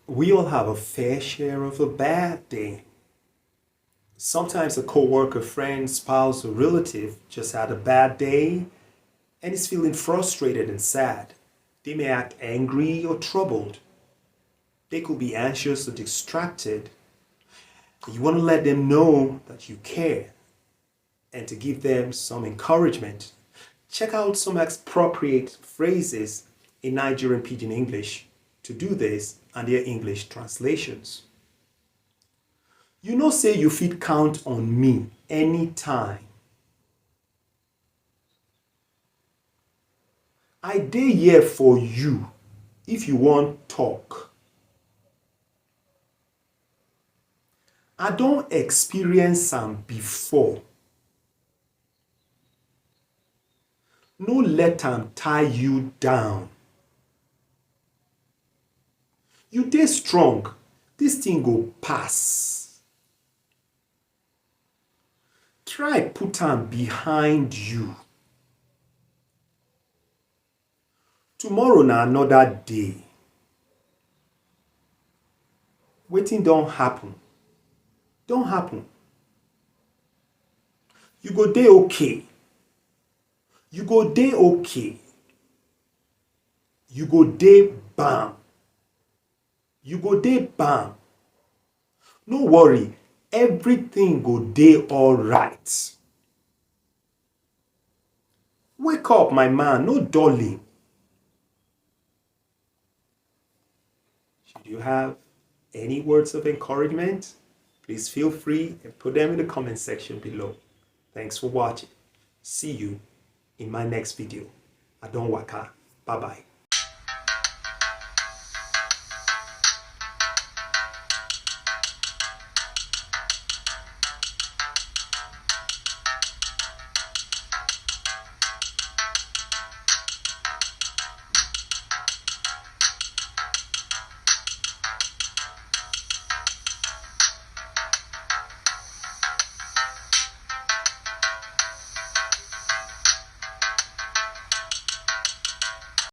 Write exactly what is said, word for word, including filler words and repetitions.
We all have a fair share of a bad day. Sometimes a coworker, friend, spouse, or relative just had a bad day and is feeling frustrated and sad. They may act angry or troubled. They could be anxious or distracted. You want to let them know that you care and to give them some encouragement. Check out some appropriate phrases in Nigerian Pidgin English to do this and their English translations. You know say you fit count on me anytime. I dey here for you if you wan talk. I don experience am before. No let am tie you down. You dey strong, this thing go pass. Try put am behind you. Tomorrow na another day. Wetin don happen, don happen. You go dey okay. You go dey okay. You go dey bam. You go dey bam. No worry, everything go dey alright. Wake up, my man, no dulling. Should you have any words of encouragement, please feel free and put them in the comment section below. Thanks for watching. See you in my next video. I don't waka. Bye bye.